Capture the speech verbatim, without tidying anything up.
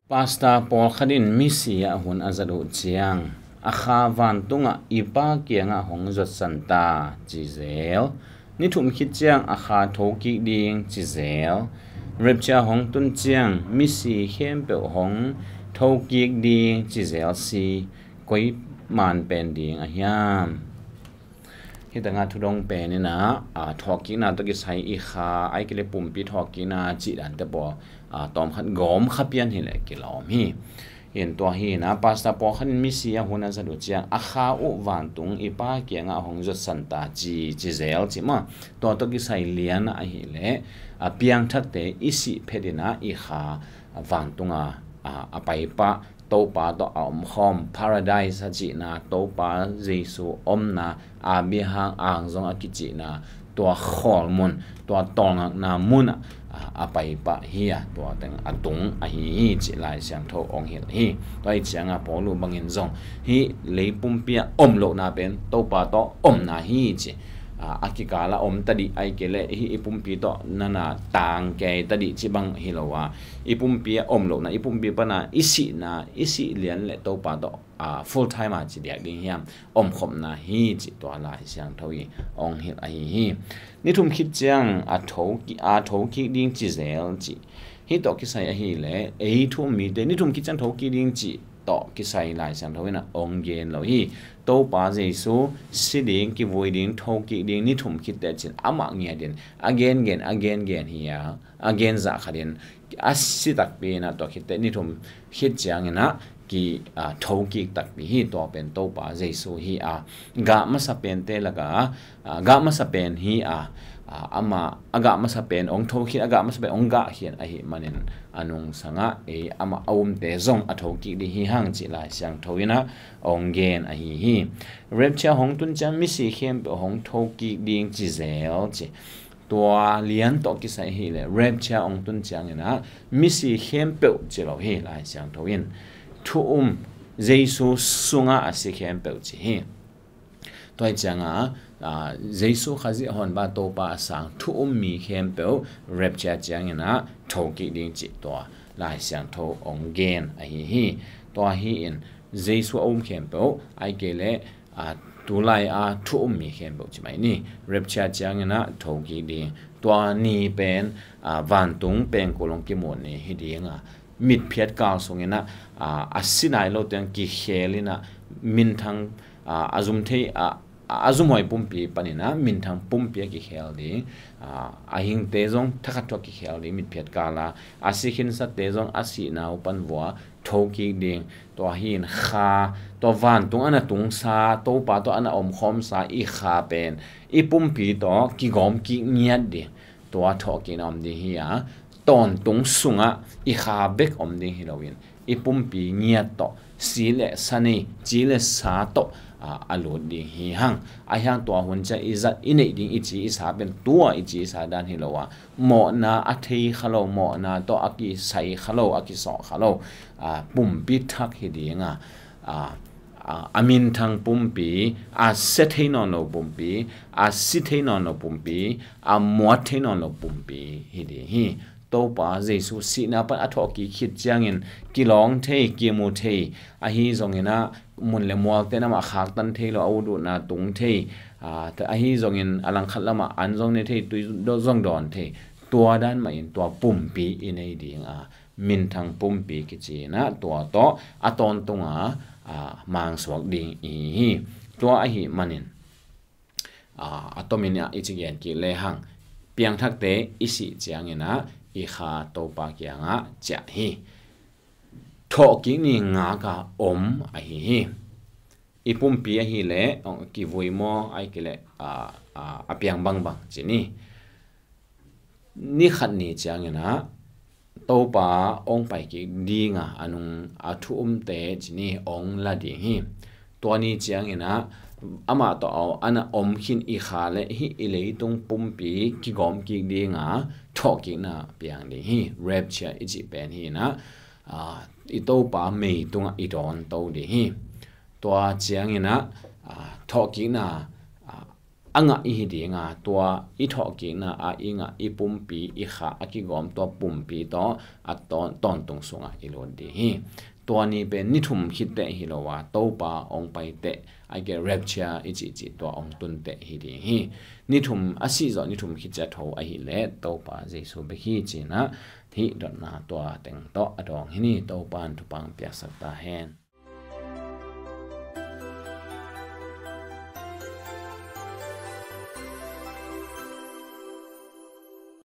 Pastor pawlkhat in misi ah hun a zat uh ciang, a kha vantungah i Pa kiangah hong zuatsan ta, ci zel. Ni thum khit ciang a kha thokik ding, ci zel. Rapture hong tun ciang misi khempeuh hong thokik ding, ci zel si, koi man pen ding a hiam? Hi tangah thudong pen in ah, a, thawhkikna tawh kisai i kha, ahih kei leh pumpi thawhkikna cih dante pawl, a, tawmkhat gawm kha pian hileh kilawm hi. In tua hi in ah, pastor pawlkhat in misi ah hun a zat uh ciang, a kha uh vantung i Pa kiangah hong zuatsan ta, ci, ci zel ci mah. Tua tawh kisai lian ah ahih leh, a, piangthakte i sih phet in ah i kha, a, vantungah, a, a paipah, Topa tawh a omkhawm, Paradise a cihna, Topa Jesu omna, Abraham aang zong a kicihna, tua khawlmun, tua tawlngakna munah, a, a paipah hi a, tua teng a tung ahi hi cih Lai Siangtho hong hilh hi. Tua hi ciangah Paulu bangin zong hih lei pumpi ah om lohna pen Topa tawh omna hi ci. A, a kikal ah om tadih ahih kei leh hih i pumpi tawh nana tangkei tadih ci bang hi lo a, i pumpi ah om lohna, i pumpi pana i sihna, i sih lian leh Topa tawh, a, full time a ci diak ding hiam, omkhopna hi cih tua Lai Siangtho i hong hilh ahi hi. Ni thum khit ciang a thokik, a thokik ding ci zel cih. Hih tawh kisai ahih leh ei thu um mite ni thum khit ciang thokik ding cih tawh kisai Lai Siangtho in ah hong gen lo hi. Topa Jesu si ding, kivui ding, thokik ding, ni thum khit teh cin amah ngiat in a gengen, a gengen hi a, a gen zah khat in a si takpi in ah tua khit teh ni thum khit ciangin ah ki, a, thokik takpi hi. Tua pen Topa Jesu hi a, gah masa pente lakah, a, gah masa pen hi a, a, amah a gah masa pen hong thokik, a gah masa pen hong gah hi a, ahih manin a nungsangah ei amah a umte zong a thokik ding hi hang cih Lai Siangtho in ah hong gen ahi hi. Rapture hong tun ciang misi khempeuh hong thokik ding ci zel ci. Tua lian tawh kisai ahih leh rapture hong tun ciangin ah misi khempeuh ci lo hi Lai Siangtho in. Thu um, Jesu sungah a si khempeuh ci hi. Tua hi ciangah, a, Jesu Khazih hong pai Topa a sang thu um mi khempeuh rapture ciangin ah thokik ding cih tua Lai Siangtho hong gen ahi hi. Tua hi in Jesu a um khempeuh, ahih kei leh, a, tulai a thu um mi khempeuh ci mai ni. Rapture ciangin ah thokik ding. Tua ni pen, a, vantung pengkul hong kimu ni hi ding a, mitphiat kal sungin ah, a, a si nai lo teng kikhel in ah, minthang, a, a zum thei, a, a, a zumhuai pumpi panin ah minthang pumpi a kikhel ding. A, a hingte zong thakhat thu a kikhel ding mitphiat kal a, a si khinsate zong a sihna uh pan vua thokik ding. Tua hi in kha, tua vantung a na tungsa, Topa tawh a na omkhawmsa i kha pen i pumpi tawh kigawm kik ngiat ding. Tua thawhkikna om ding hi a, tawntung sungah i kha bek om ding hi loin i pumpi ngiat tawh, si le sa nei, ci le sa tawh, a, a lut ding hi hang. Ahi hang tua hun ciang i zat i neih ding i ci i sa pen tua i ci i sa dan hi lo a, mawhna a thei kha lo, mawhna tawh a kisai kha lo, a kisawh kha lo, a, pumpi thak hi ding a, a, a, a minthang pumpi, a sia thei nawn lo pumpi, a si thei nawn lo pumpi, a muat thei nawn lo pumpi hi ding hi. Topa Jesu sihna pan a thawhkik khit ciangin kilawng thei, kimu thei, ahi zongin ah mun le mualte in amah khaktan thei lo, a ut utna tung thei, a, ahi zongin a langkhat lamah an zong ne thei, tui zong dawn thei. Tua dan mahin tua pumpi i nei ding a, minthang pumpi kici in ah tua tawh a tawntung a, a, mangsuak ding i hi hi. Tua ahih manin, a, a tomin ah i ci gen kik le hang, piangthakte i sih ciangin ah i kha Topa kiangah ciah hi. Thawhkik ni ngak a om ahi hi. I pumpi ahih leh, ong, kivui maw, ahih kei leh, a, a, a piang bangbang ci ni. Ni khat ni ciangin ah Topa hong pai kik ding a, a nung a thu umte ci ni hong la ding hi. Tua ni ciangin ah amah tawh a, a na om khin i kha le hih i leitung pumpi kigawm kik ding a, thawhkikna piang ding hi. Rapture i cih pen hi in ah, a, i Topa mei tungah i dawn to ding hi. Tua ciangin ah, a, thawhkikna, a, a ngah i hi dinga, tua i thawhkikna ah i ngah i pumpi, i khah a kigawm tua pumpi tawh a tawn-, tawntung sungah i lut ding hi. Tua ni pen ni thum khit teh hi lo a, Topa hong pai teh, a ke rapture i cihcih tua hong tun teh hi ding hi. Ni thum a sih zawh ni thum khit ciang tho ahih leh Topa Jesu bek hi ci-in ah hih dotna tua teng tawh a dawng hi ni. Topa in thupha piaksak ta hen.